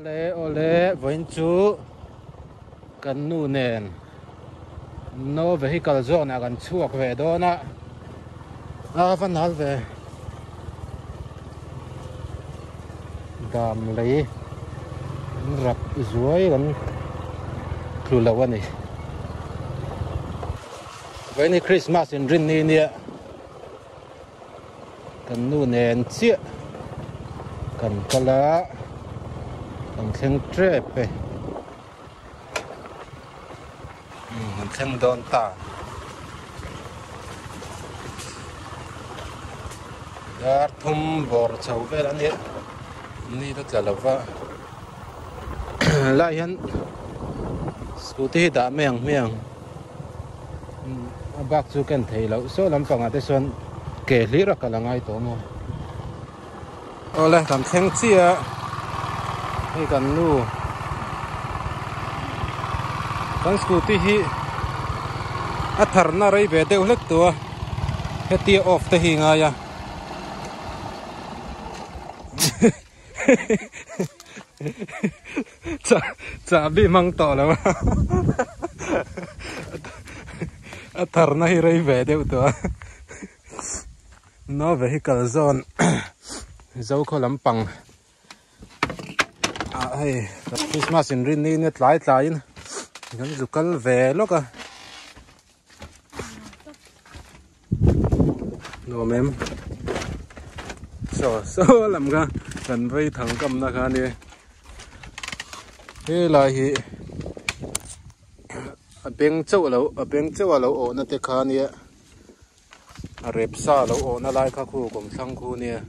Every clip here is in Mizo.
Awle awle vawiin chu kan nu nen no vehicle zone ah kan chhuak ve dawn a a va nal ve dam lei an rap zuai kan tlu lo a ni vawiin hi Christmas inrinni nia. Kan nu nen chiah kan kal a, kan thleng tep e. Kan thleng dawn ta. Dar thum bawr chho vel a nia, ni la tla lo va. Lai hian scooty hi dah mai ang hmiang. A bak chu ken thei loh saw lampangah te chuan ke hlir a kal a ngai tawh maw. Awle kan thleng chiah a, hei kan nu kan scooty hi a tharna rei ve deuh hlek tawh a, hetia off te hi ngai a. Chahbi hmang tawh lo a a tharna hi rei ve deuh tawh a no vehicle zone zokhaw lampang ah hei Christmas inrinni nia tlai tlaiin kan zu kal ve lawk a. Nuam em saw saw lam kha kan vei thang kam na kha ania helai hi a beng chauh alo a beng chauh alo awh na te kha ania a rep sa alo awh na lai kha khu kawmthlang khu ania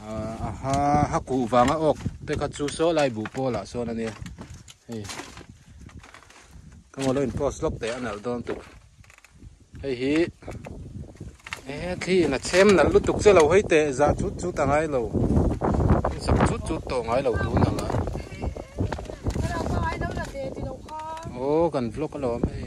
a ha ha kuh vanga awk te kha chu saw lai buh pawlah sawn ania hei. Ka ngaw lo in post lawk teh a nalh dawn tuk hei hi e thli in a chhem nalh lutuk che lo hei teh zah chut chut a ngai lo in sak chut chut tawh ngai lo tun ang a aw kan vlog alawm hei.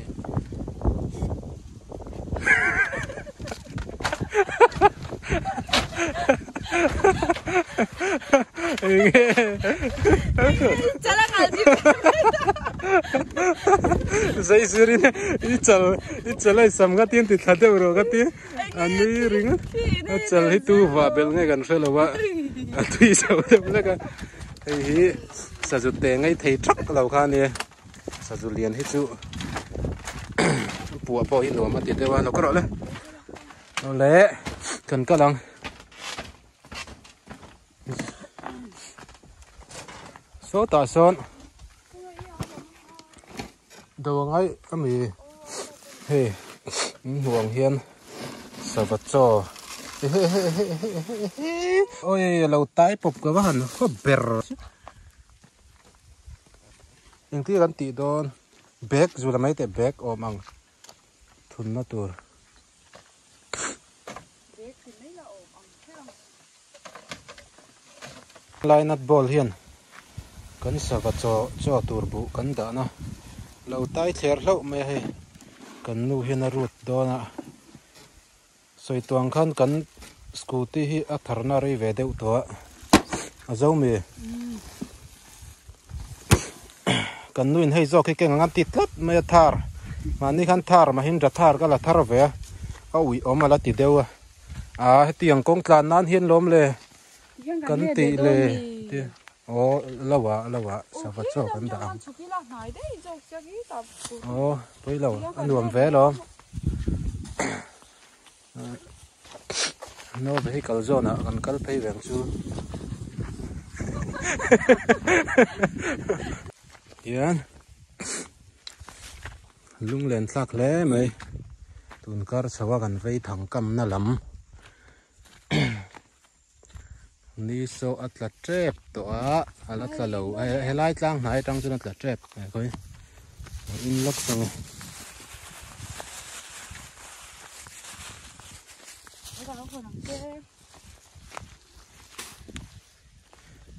Zai sirin i chal i chal ai sam nga tin ti thla deuh rawh ka ti a nui ring a chal hi tu va bel nge kan hre lo a a tui zo deuh hlek a hei hi sazu te ngei thei thak lo kha a nia. Sazu lian hi chu puah pawh hi nuam a ti deuh a lo ka rawh le awle kan kal ang sawtah sawn do angai ami hei in hmuh ang hian sava chaw awi lo tai pawp ka va han haw ber. Engtir an tih dawn bag zula mai teh bag awm ang thunna tur. Lai nut ball hian kan sava chaw chaw tur buh kan dahna lo tai thler hlauh mai a hei kan nu hian a rut dawn a sawi tuang khan kan scooty hi a tharna rei ve deuh tawh a a zo mi kan nuin hei zawk hi keng ang an ti tlat mai a thar mahni khan thar mahindra thar ka la thar ve a a uih awm a la ti deuh a ah hetiang kawng tlan nan hian lawm le kan tih le aw lo ah lo ah sava chaw kan dah ang aw pawilo a nuam ve alawm. No vehicle zone ah kan kal phei veng chu hian lunglen thlak hle mai tun kar chho a kan vei thang kam na lam ni saw a tla tep tawh a a la tla lo helai tlang hnai atang chuan a tla tep in lawk ang e.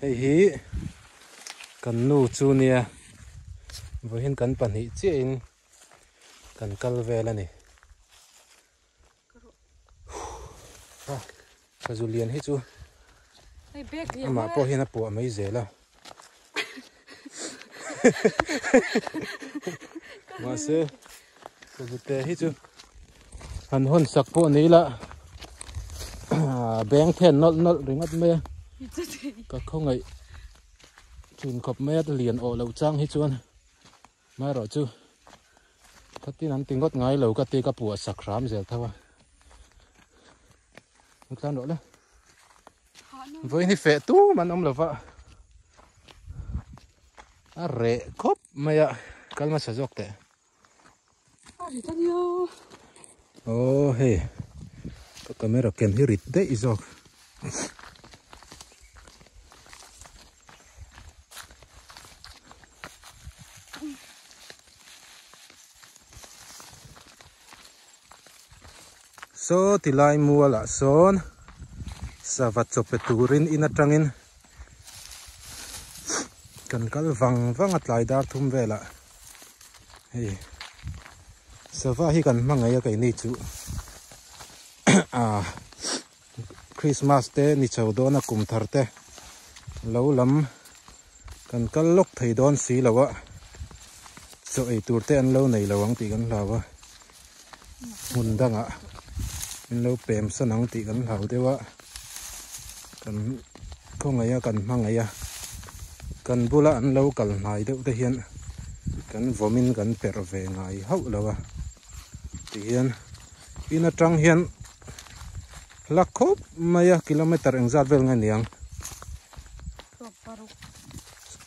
Hei hi kan nu chu nia vawiin kan pahnih chiahin kan kal vel a ni. Sazu lian hi chu Amah pawh hian a puah mai zel a. Mahse Savute hi chu han hawn sak pawh ni ila beng then nawlh nawlh ringawt mai a. Ka khawngaih thin khawp mai a lian awh loh chang hi chuan marawh chu khatin an ti ngawt ngai lo ka ti ka puah sak hram zel tho a. Tlan rawh le. Vawiin hi feh tum an awm lova a reh khawp mai a kal hmasa zawk teh aw hei ka camera ken hi rit daih zawk Saw ti lai mualah sawn sava chaw pe turin in atangin kan kal vang vang a tlai dar thum velah hei sava hi kan hmangaih a keini chu ah Christmas te ni chho dawn a kum thar te lo lam kan kal lawk thei dawn si lo a chaw ei tur te an lo nei lo ang tih kan hlau a. Hmun dangah min lo pem san ang tih kan hlau deuh a, kan khawngaih a kan hmangaih a, kan bula an lo kal hnai deuh te hian kan vawmin kan perh ve ngai hauh lo a tihian in atang hian hla khawp mai a kilometer engzat vel nge niang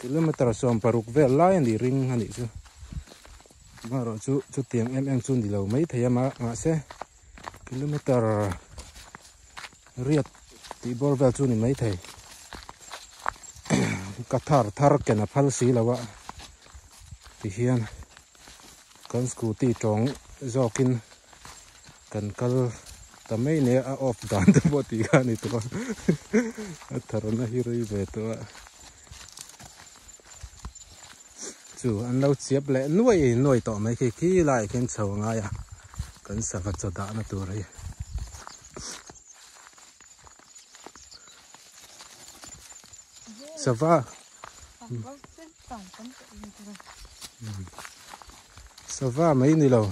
kilometer 16 vel lai a ni ring a nih chu. Amaherawh chu chutiang em em chu ni lo mai thei a mahse kilometer riat tih bawr vel chu ni mai thei ka thar thar ken a phal si lo a tihian kan scooty tawng zawkin kan kal ta mai nia a off dan te pawh tih kha a ni tawh a a tharna hi rei ve tawh a. Chu an lo chiap leh nuai nuai tawh mai khi khi laiah khian chho a ngai a kan sava chaw dahna tur hi. Sava sava mai ni lo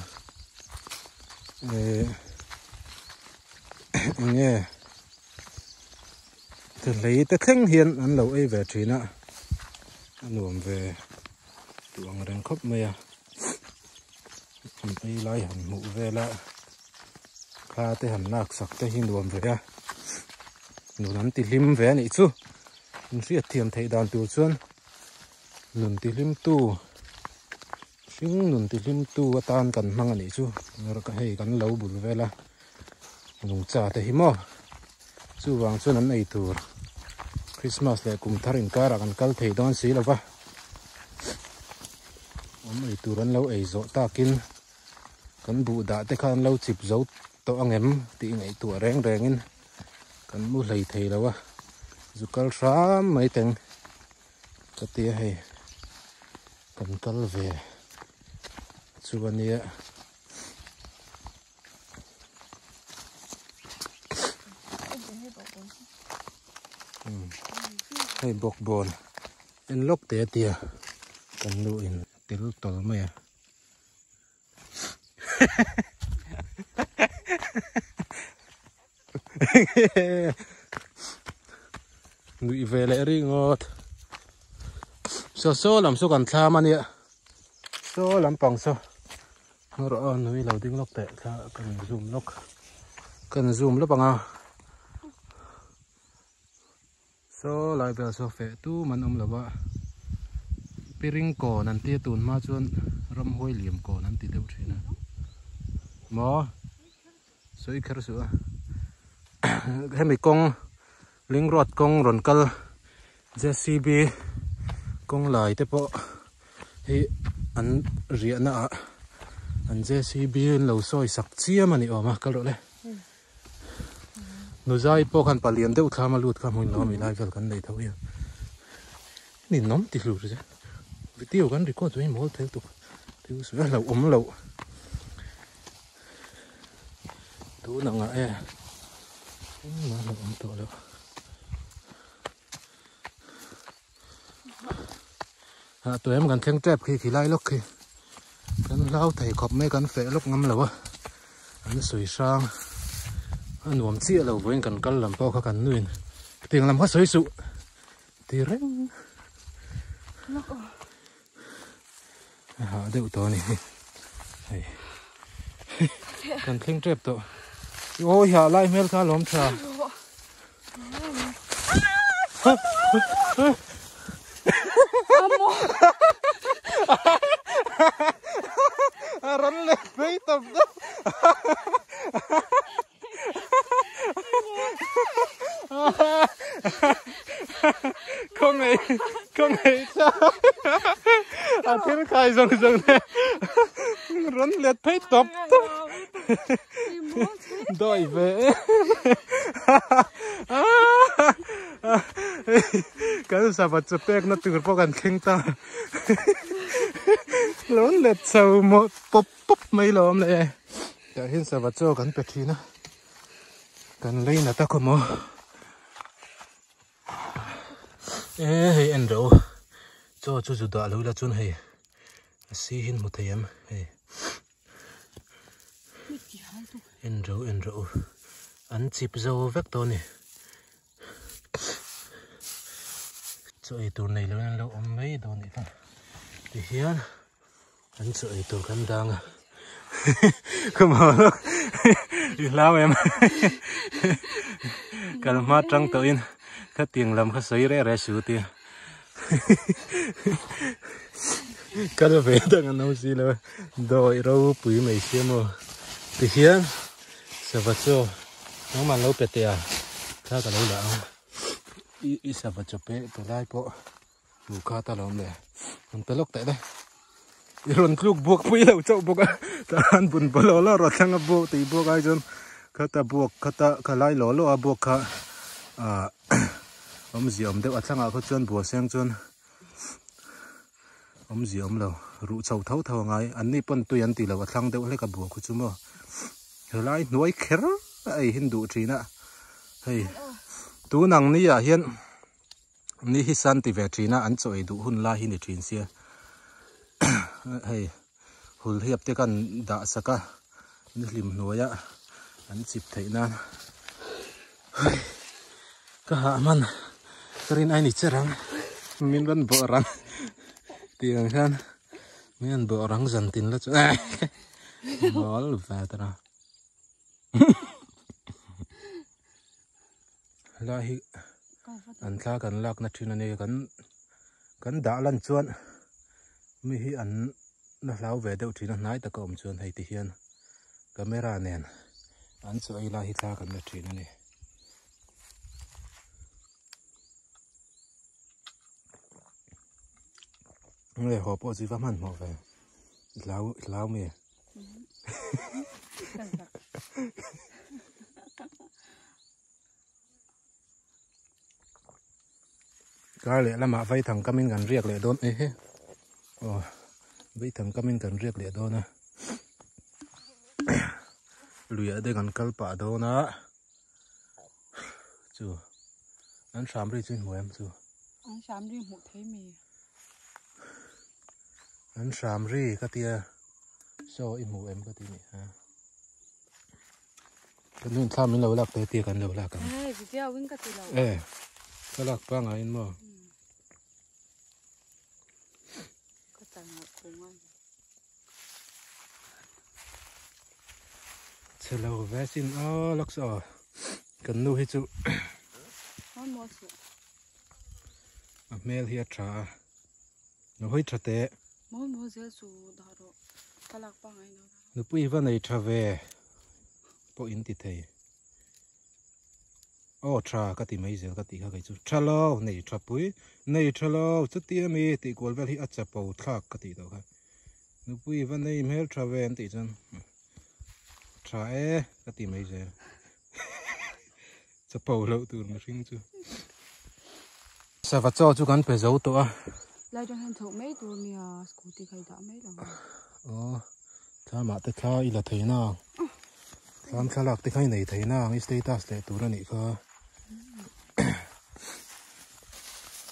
eh eng nge Hlei te thleng hian an lo ei ve thin a, a nuam ve duh ang reng khawp mai a, an ei lai han hmuh vel a, thla te han lak sak te hi nuam ve a, nun an ti hlim ve a nih chu, in hriat thiam theih dan tur chuan nun ti hlim tu hring nun ti hlim tu atan kan hmang a nih chu hei kan lo bul vel a. Nungcha te hi maw chuvang chuan an ei tur Christmas leh kum thar inkarah kan kal thei dawn si lova awm ei tur an lo ei zawh takin kan buh dah te kha an lo chip zo tawh ang em tih ngaihtuah reng rengin kan mu hlei thei lo a zu kal hram mai teng ka ti a hei kan kal ve chu a nia. Hei bawkbawn en lawk teh a tia kan lu in tel tawl mai a nuih ve leh ringawt saw saw lam saw kan thlam a nia saw lampang saw. Rawh a nui lo ding lawk teh thla kan zoom lawk kan zoom lawk ang a saw lai vel saw feh tum an awm lo a piring kawn an tia tun hma chuan ramhuai liam kawn an ti deuh thin a maw sawi kher suh a hemi kawng ling road kawng rawn kal J_c_b kawng lai te pawh hi an riahna ah an J_c_b an lo sawi sak chiam a ni awm a kal rawh le nuzai pawh khan palian deuh thlam a lut kha hmun lawm ilai vel kan nei tho hian ninawm ti hlur che video kan record chu hei mawl thel tuk thil sawi a hlauh awm loh tun angah e engmah hlauh awm tawh loh. Ah tuem kan thleng tep khi khi lai lawk khi kan hlau thei khawp mai kan feh lawk ngam lo a an sawi hrang a nuam chiah lo vawiin kan kal lam pawh kha kan nuin tiang lam kha sawi suh ti reng a hah deuh tawh a ni hei kan thleng tep tawh awi hah lai hmel kha a lawm tha. A rawn let phei tawp tawp. Khawngaih khawngaih cha a thil khai zawng zawng nen rawn let phei tawp tawp. Dawi ve kan sava chu pek na tur pawh kan thleng ta lo let chho maw pawp pawp mai lo awm leh e tah hian sava chaw kan pe thin a kan lei na tak awm aw e hei en rawh u chaw chu zu dah lo ila chuan hei a si hin hmu thei em hei. En ro en ro an chip zo vek tawh a ni chaw ei tur nei loin an lo awm mai dawn anih kha tihian an chaw ei tur kan dang a ka maw lo i hlau em kal hma tang tawhin khatiang lam kha sawi reh reh su tia. Kal ve dang an awm si lo a dawi ropui mai sia maw tihian sava chaw nangmah an lo pe teh a thla ka lo la ang i i sava chaw pe pe lai pawh hmuh kha ta lo awm leh an pe lawk teh le i rawn tluk buak pui lo chauh bawk a tah an bun baw law law rawh thlanga buak tih buak ai chuan khata buak khata kha lai law law a buak kha ah. Awmzia awm deuh a thlangah khaw chuan bua seng chuan awmzia awm lo ruh chho tho tho a ngai an ni pawn tui an ti lo a thlang deuh hlek a bua khu chu maw helai hnuai kher a ei hin duh thin a hei tun ang ni ah hian ni hi san ti ve thin a an chaw ei duh hun lai hi ni thin sia hei hul hiap te kan dah sak a ni hlim hnuaia an chip theih nan hei ka hah hman ka rin ai ni che rang min rawn bawh rang tih ang hian min rawn bawh rang zan tin la chu mawl ve tara helai hi an thla kan lakna thin a ni kan kan dah lan chuan mi hi an la hlau ve deuh thin a hnai taka awm chuan hei ti hian camera nen an chaw ei lai hi thla kan la thin a ni. Nge haw pawh chu i va hmanhmawh ve i hlau i hlau mi. Kar leh lamah vaithang kamin kan riak leh dawn ehe aw vaithang kamin kan riak leh dawn a luiah te kan kal pah dawn a chu an hram ri chu hmu em chu an hram ri hmuh thei mi an hram ri ka tia saw i hmu em ka ti ni ha Ka nu in thla min lo lak te tia kan lo lak ang. Eh, video in ka ti lo. Eh, ka lak pa ngai in maw. Ka chal ngai khu ngai. Chhelo ve sin a lak sa. Kan nu hi chu. A hmel hi a tha a. Nu hawi tha teh. Mawi mawi zel chu dah rawh. Ka lak pa ngai lo. Nupui va nei tha ve pawh in ti thei. Aw tha ka ti mai zel ka tih kha kei chu. Tha lo nei tha pui nei tha lo chuti ami tih kual vel hi a chapo thlak ka tih tawh kha. Nupui va nei hmel tha ve an tih chuan tha e ka ti mai zel. Chapo loh tur mihring chu. Sava chaw chu kan pe zo tawh a. Lai atang hian chhoh mai tur nia scooty kha i dah mai lo. Aw thlamah te thla i la thei na. Thlam thlalak te kha i nei thei na ang i status leh tur a nih kha.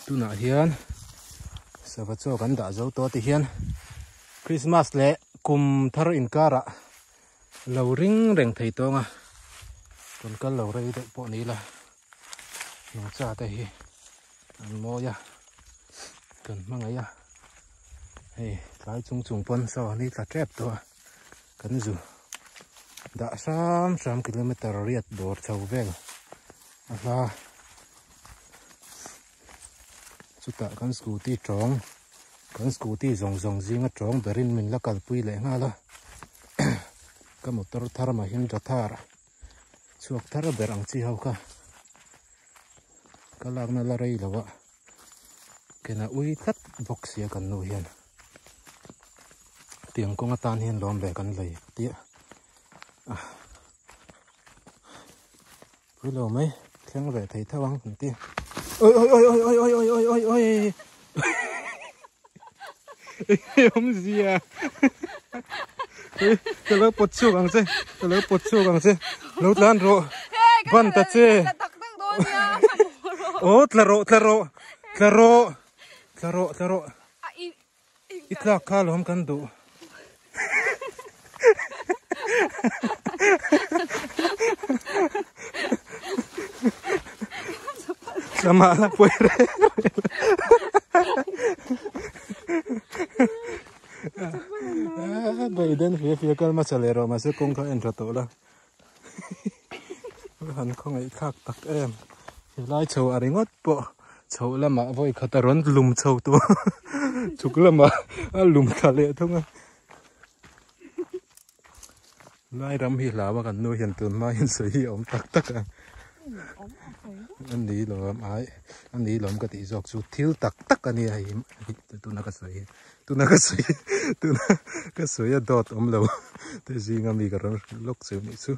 Tunah hian Sava chaw kan dah zo tawh ti hian Christmas leh kum thar inkarah lo ring reng thei tawng a, rawn kal lo rei deuh pawh ni ila nungcha te hi an mawi a, kan hmangaih a, hei tlai chung chung pawn saw ni tla tep tawh a, kan zu dah hram hram kilometer riat bawr chho vel a hla. Chutah kan scooty tawng kan scooty zawng zawng zinga tawng berin min la kalpui leh nghal a ka motor thar Mahindra Thar chhuak thar ber ang chi ho kha ka lakna la rei lo a kena ui tlat bawk sia kan nu hian tiang kawng atan hian lawm leh kan lei tia Pui lo mai, thleng ve thei tho ang kan ti. Oi oi oi oi oi oi oi oi oi oi. Awm zia. Ka lo pawt chhuak ang che, ka lo pawt chhuak ang che. Lo tlan rawh. Ban ta che. Aw tla rawh tla rawh. Tla rawh. Tla rawh tla rawh. I tlak kha lawm kan duh. Tlamah la pawi reng reng. Biden fia fia kal hmasa leh rawh mahse kawng kha en tha tawh la. Han khawngaih thlak tak em. Helai chho a ringawt pawh chho lamah vawi khat a rawn lum chho tawh chhuk lamah a lum thla leh thung a. Lai ram hi hlau a kan nu hian tun hma hian sawi hi a awm tak tak a. A ni lawm ai a ni lawm ka tih zawk chu thil tak tak a nia hei tuna ka sawi hi. Tuna ka sawi tuna ka sawi a dawt awm lo te zinga mi ka rawn hrilh lawk chu nih chu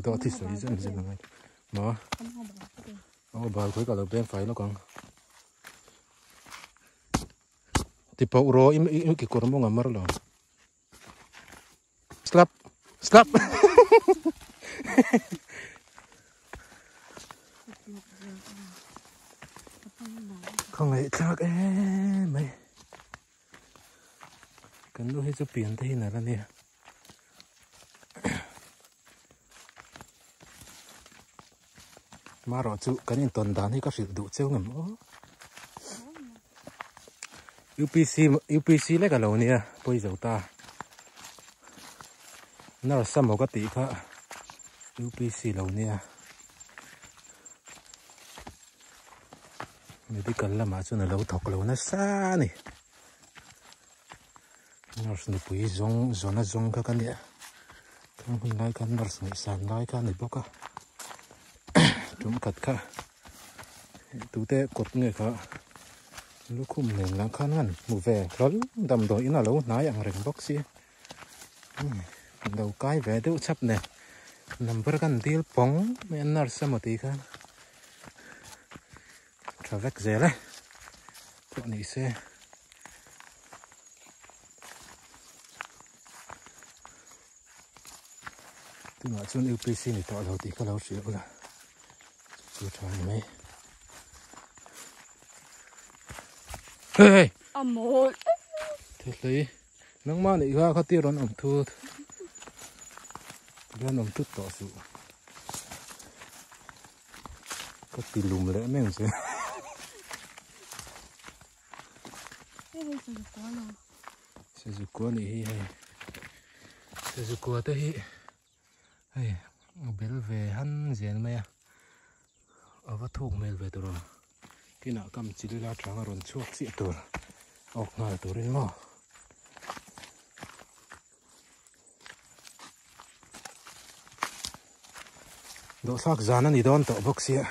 dawt hi sawi zan zan angai maw aw bal khawi ka lo beng fai lawk ang ti pauh rawh i i kekawr mawng a mar lo. Slap slap Khawngaih thlak em mai Kan nu hi chu pian te hi nalh a nia Marawh chu kan intawn dan hi ka hrilh duh cheu ngem aw. UPC UPC lek a lo nia pawi zo ta. Nurse amaw ka tih kha UPC lo nia. Medical lamah chuan a lo thawk lo nasa a ni. Nurse nupui zawng zawna zawng kha ka nia. Kan hun lai khan nurse ngaihsan lai kha a ni bawk a. Tum khat kha tute kawt nge kha lukhum nen lang khan han hmu ve hlawl damdawi in a lo hnai ang reng bawk si. Lo kai ve deuh chap nen number kan dil pawng mai a nurse emaw tih khan tha vek zel e pawh ni se. Tunah chuan UPC ni tawh lo tih ka lo hria ula chu tha ni mai. Hey hey. A mawl. Thu hlei. Nangmah nih kha kha tir rawn awm thut. Rawn awm thut tawh suh. Ka ti lum leh meng che. Hei hei sazukua lo. Sazukua nih hi hei. Sazukua te hi hei a bel ve han zel mai a. A va thuk hmel ve tur a. Kinah kam chil ila tang a rawn chhuak chiah tur awk nghal turin maw. Dawhthlak zan a ni dawn tawh bawk sia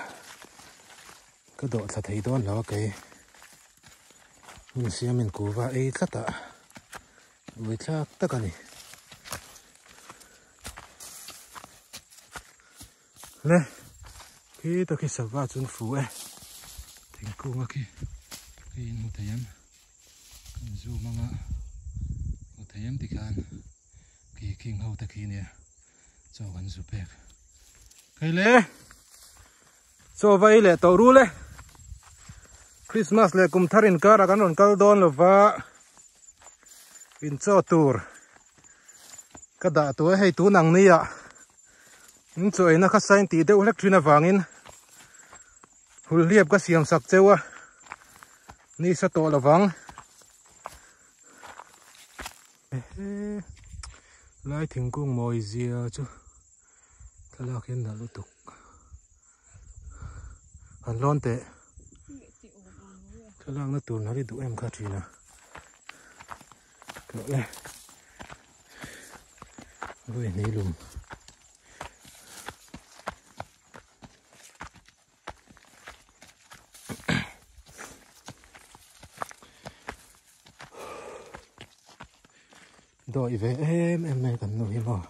ka dawhthla thei dawn lo a kei hmun siamin kuva ei tlat a buaithlak tak a ni le khi tak hi sava chuan fu e thingkung a khi khi in hmu thei em kan zoom anga hmu thei em tikhan khi khing ho te khi nia. Chaw kan zu pek. Hei le. Chaw va ei leh tawh ru le. Christmas leh kum thar inkar ah kan rawn kal dawn lova inchaw tur ka dah tur a hei tun ang ni ah in chaw eina kha sain tih deuh hlek thin avangin hulhliap ka siam sak cheu a ni sa tawh lovang. Lai thingkung mawi zia chu thlalak hian nalh lutuk han lawn teh thlalak na tur nalh i duh em kha thin a tawh le vawi hnih lum. Dawi ve em em mai kan nu hi maw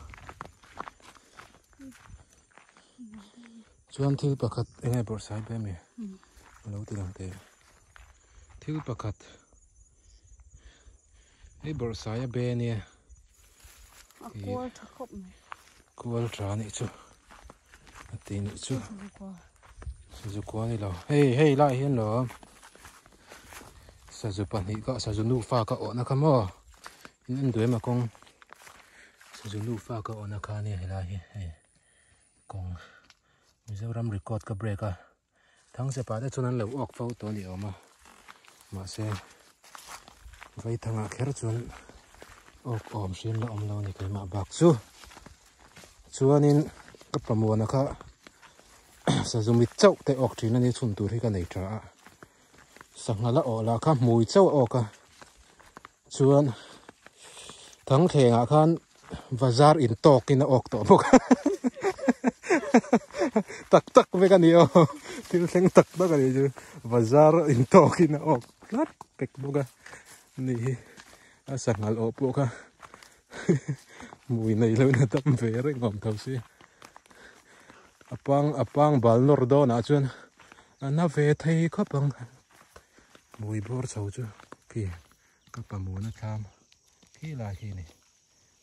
chuan thil pakhat eng nge bawrhsai be ami a lo ti lang teh thil pakhat hei bawrhsai a be ania a kual tha khawp mai kual tha anih chu a ti nih chu sazu kua ni lo hei hei lai hian lo sazu pahnih ka sazu nufa ka awhna kha maw in en duai ma kawng sazu nufa ka awhna kha ania helai hi hei kawng Mizoram record ka break a Thangsepa te chuan an lo awk fo tawh a ni awm a mahse Vaithangah kher chuan awk awm hriam la awm lo a ni keimah bak chu chuanin ka pamuana kha sazu mit chauh te awk thin a ni chhun tur hi ka nei tha a sangha la awh lah kha hmui chauh a awk a chuan thangthlengah khan bazar in tawk in a awk tawh bawk tak tak vek a ni aw thil thleng tak tak a ni chu bazar in tawk in a awk tlat pek bawk a ni hi a sanghal awh pawh kha hmui nei lo in a dam ve reng awm tho si a pang a pang bal nawr dawn ah chuan a na ve thei khawp ang hmui bawr chho chu khi ka pamuna thlam. Khi lai khi ni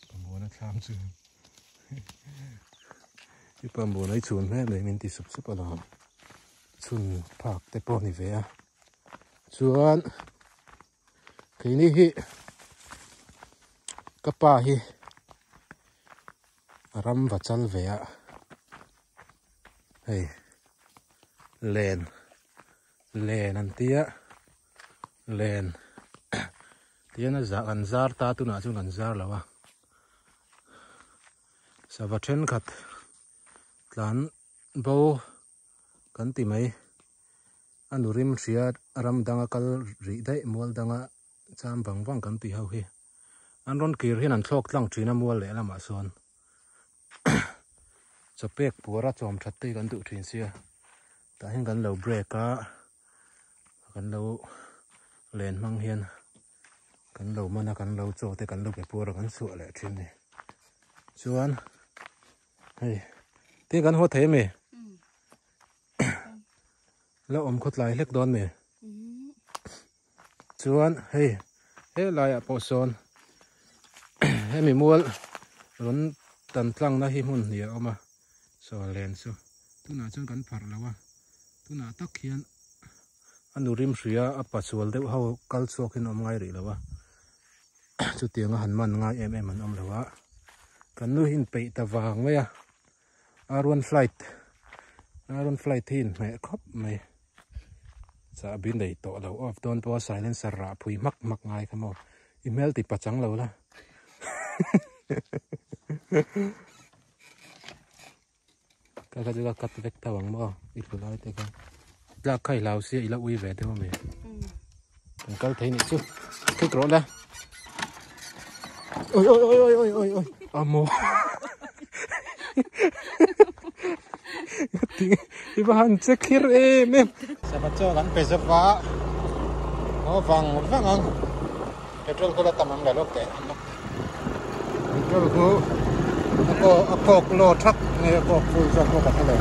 pambuana thlam chu i pambuana i chhun hmel mai min ti sup sup alawm chhun phak te pawh ni ve a chuan keini hi ka pa hi a ram va chal ve a hei len len an tia len tihian a zah an zar ta tunah chuan kan zar lo a sava thenkhat tlan bo kan ti mai a nu rim hria ram danga kal rih daih mual danga cham vang vang kan tih ho hi an rawn kir hian an thlawk tlang thin a mual leh lamah sawn chawpek puara chawm that te hi kan duh thin sia tah hian kan lo break a. Kan lo len hmang hian kan lo man a kan lo chaw te kan lo pe puar a kan chhuah leh thin ni chuan hei tin kan haw thei ami la awm khaw tlai hlek dawn mi chuan hei he laiah pawh sawn hemi mual rawn tan tlang na hi hmun hnih a awm a saw len chu tunah chuan kan pharh lo a. Tunah tak hian a nu rim hria a pachual deuh ho kal chhuak in awm ngai rih lo a chutiang a han man ngai em em an awm lo a kan nu hi inpeih ta vang mai a R1 flight R1 flight hi inhmeh khawp mai chahbi nei tawh lo off dawn pawh a silencer rah phui hmak hmak ngai kha maw i hmel ti pachang lo la. Ka kha chu ka cut vek tho ang maw i hlu lai te kha tlak kha i hlau sia i la ui ve deuh ami kan kal thei nih chu thik rawh le oi oi oi oi oi oi oi amo i va han che khir em em sava chaw kan pe zova aw vang vang ang petrol khu la tam ang la lawk teh Petrol khu a kaw a kawk law thak nge a kawk full zawk pawh ka hre lo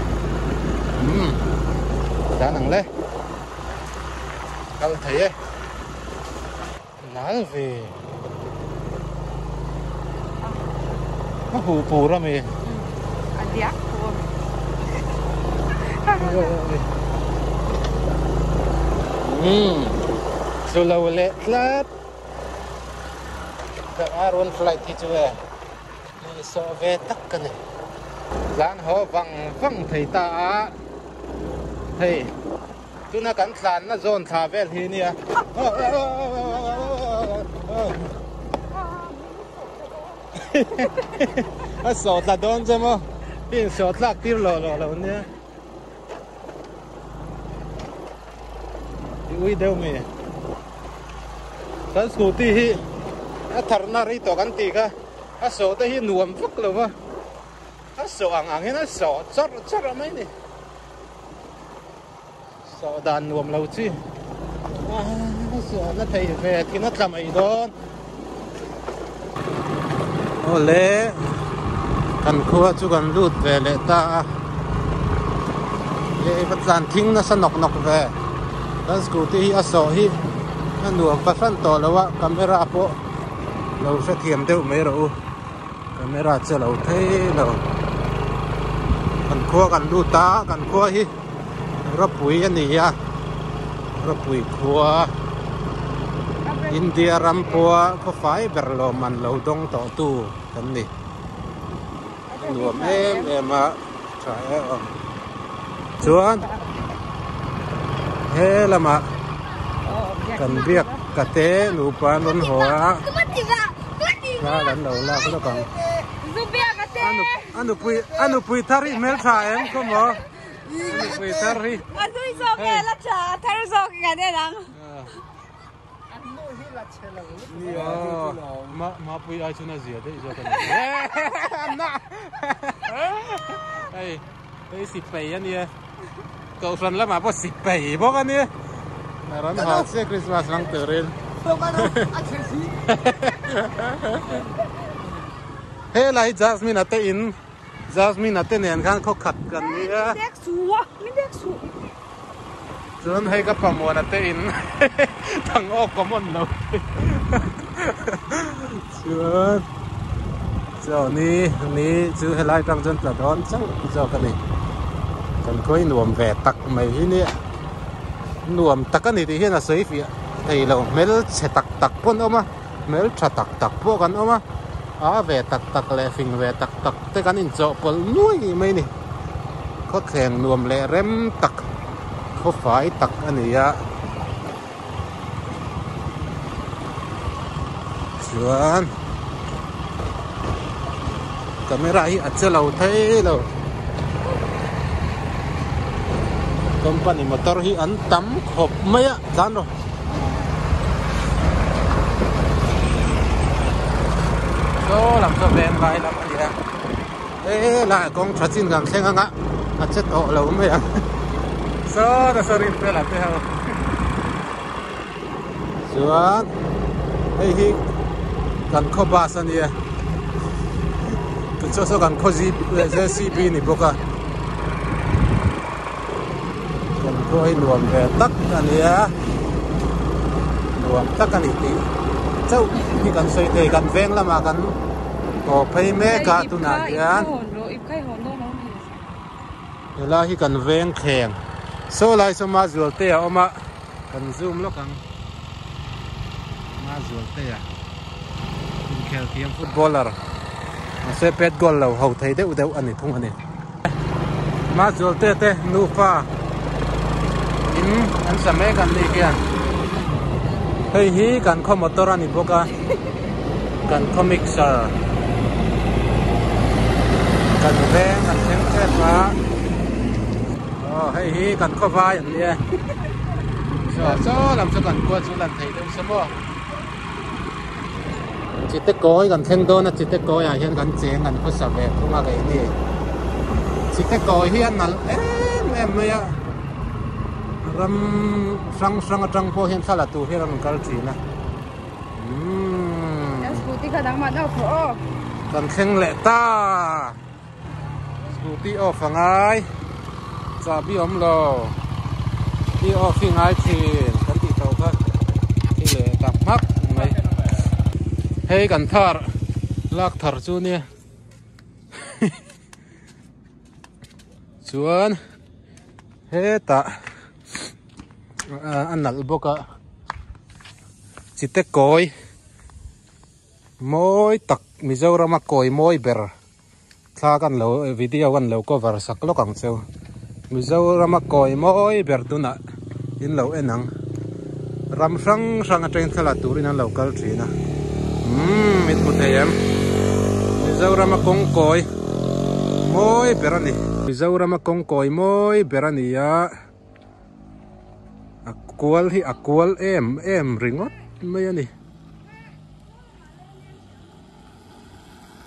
umm dan ang le kal thei e nal ve a huh pur ami a diak pur Umm tlu lo leh tlat ka R1 flight hi chu e hnehsawh ve tak ka ni. Tlan haw vang vang thei ta a hei tuna kan tlanna zawn thla vel hi nia. A sawh tla dawn che maw i insawh tlak tir lawh lawh lo nia. I ui deuh mi kan scooty hi a tharna rei tawh kan tih kha a sawh te hi nuam vak lo va a sawh ang ang hian a sawh chawrh chawrh a mai ni sawh dan nuam lo chi a sawh na thei ve thin a tla mai dawn. Awle kan khua chu kan lut ve leh ta a leh va tlan thing nasa nawk nawk ve kan scooty hi a sawh hi a nuam fahran tawh lo a camera pawh lo hrethiam deuh mai rawh u camera che lo thei lo kan khua kan lut a kan khua hi Ropui a ni a Ropui khua. India ram pawha khawfai ber lawmman lo dawng tawh tu kan ni. A nuam em em a, tha em em. Chuan he lamah kan biak ka te nupa an rawn haw a, thla an lo lak lawk ang. A nupui thar hi hmeltha em khaw maw? A nupui thar hi. Mapui ai chuan a zia daih zawk a ni. Hei hei sipei a nia. Kohhran lamah pawh sipei bawk a nia. A rawn haw chiah Christmas hmang turin. Helai Jasmine a te in Jasmine a te nen khan khaw khat kan nia. Chuan hei ka pamuana te in thang awk common lo chuan chaw ni ni chu helai tang chuan tla dawn chauh zawk a ni kan khawi nuam ve tak mai hi nia nuam tak a ni tih hian a sawi fiah thei lo hmelchhe tak tak pawh an awm a hmeltha tak tak pawh kan awm a a ve tak tak leh fing ve tak tak te kan inchawhpawlh nuai mai a ni. Khawthleng nuam leh rem tak khawfai tak a ni a chuan camera hi a che lo thei lo company motor hi an tam khawp mai a tlan rawh. Saw lam saw veng lai lam a ni a. He lai kawng tha chin kan thleng anga a che tawh lo mai ang saw ta saw rin vel ah te ho chuan hei hi kan khaw bus a nia chu saw kan khaw J C B ni bawk a kan khaw hi nuam ve tak a nia nuam tak a ni tih chauh hi kan sawi thei kan veng lamah kan. Aw phei mek a tunah hian helai hi kan veng thleng saw lai saw Mazualte a awm a kan zoom lawk ang Mazualte a inkhel thiam footballer mahse pet goal lo ho thei deuh deuh a ni thung a ni Mazualte te nufa in an sa mek an nih hian hei hi kan khaw motor a ni bawk a. Kan khaw mixer kan veng kan thleng tep a aw hei hi kan khaw vai an nia chaw chaw lam chu kan khua chu lan thei deuh se maw chite kawi kan thleng dawn a chite kawi ah hian kan cheng kan khawsa ve thung a keini chite kawi hi a nalh em em mai a ram hrang hrang atang pawh hian thla la tur hian a rawn kal thin a. Scooty kha dang mah deuh thaw aw. Kan thleng leh ta. Scooty off a ngai. Chahbi awm lo. Hi off hi ngai thin kan tih tawh kha. Hi leh ta hmak mai. Hei kan thar lak thar chu nia. Chuan hetah. A nalh bawk a, chite kawi mawi tak Mizorama kawi mawi ber thla kan lo video kan lo cover sak lawk ang cheu. Mizorama kawi mawi ber tunah in lo en ang. Ram hrang hrang atangin thla la turin an lo kal thin a. Umm in hmu thei em? Mizorama kawng kawi mawi ber a ni. Mizorama kawng kawi mawi ber a ni a. A kual hi a kual em em ringawt mai a ni.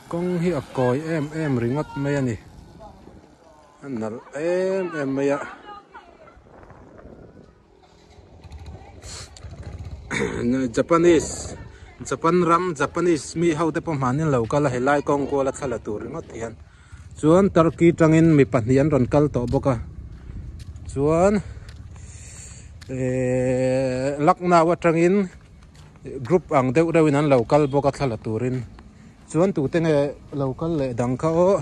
Kawng hi a kawi em em ringawt mai a ni. A nalh em em mai a. Japanese Japan ram Japanese mi ho te pawh hmanin lo kal a helai kawng kual a thla la tur ringawt hian chuan Turkey tangin mi pahnih an rawn kal tawh bawk a chuan ehh Lucknow atangin group ang deuh reuh in an lo kal bawk a thla la turin chuan tute nge lo kal leh dang kha aw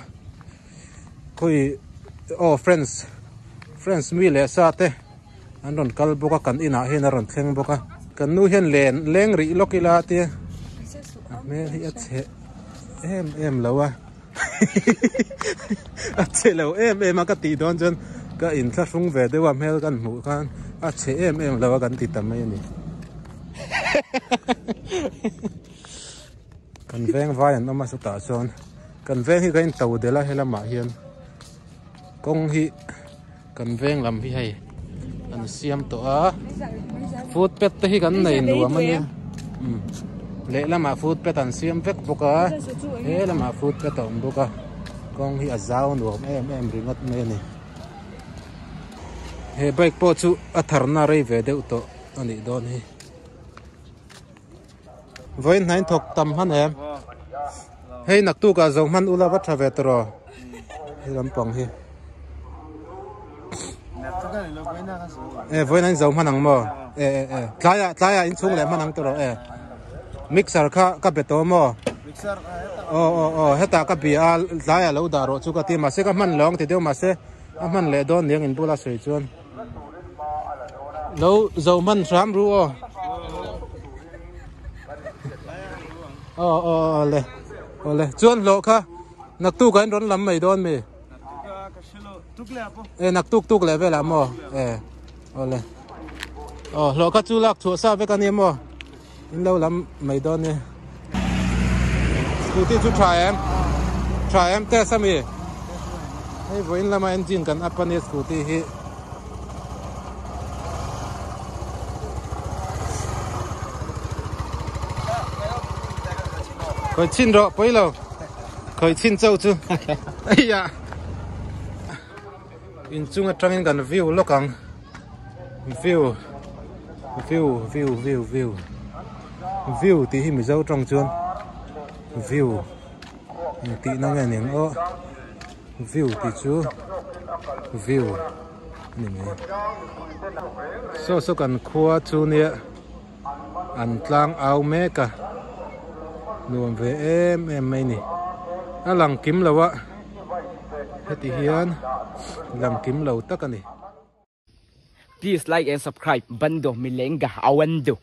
khawi aw friends friends mi leh sa te. An rawn kal bawk a, kan inah hian a rawn thleng bawk a. Kan nu hian len leng rih lawk ila tia a hmel hi a chhe em em lo a a chhe lo em em a ka tih dawn chuan ka inthlahrung ve deuh a hmel kan hmuh khan a chhe em em lo a kan ti ta mai a ni. Kan veng vai an awm a chutah chuan kan veng hi ka in to delh a helamah hian kawng hi. Kan veng lam hi hei an siam tawh a footpath te hi kan nei nuam a nia lehlamah footpath an siam vek bawk a he lamah footpath a awm bawk a kawng hi a zau nuam em em ringawt mai a ni he bike pawh chu a tharna rei ve deuh tawh a nih dawn hi vawiin hnain thawk tam hman em hei naktuk ah zo hman ula va tha ve tawh hei lampang hi e vawiin an zo hman ang maw e e e tlaiah tlaiah inchhung leh hman ang tawh e mixer kha ka be tawh maw aw aw aw hetah ka bia a tlaiah lo dah rawh chu ka ti mahse ka hman lo ang ti deuh mahse a hman leh dawn niang in bula sawi chuan. Lo zo hman hram ru aw. Aw aw aw le. Aw le. Chuan hlawh kha naktuk ah in rawn lam mai dawn mi. E naktuk tuk leh velah maw. E aw le. Aw hlawh kha chu lak chhuah sa vek a ni maw. In lo lam mai dawn ni. Scooty chu tha em? Tha em test ami? Hei vawiin lama engine kan up ania scooty hi. Khawih chhin rawh pawi lo. Khawih chhin chauh chu. Eiya. Inchung atangin kan view lawk ang. View view view view view view tih hi mizo tawng chuan view tih na nge ning aw view tih chu view ni mai saw saw kan khua chu nia an tlang au mek a nuam ve em em mai ni a lang kim lo a heti hian lang kim lo tak a ni. Please like and subscribe Bando Milenga Awando.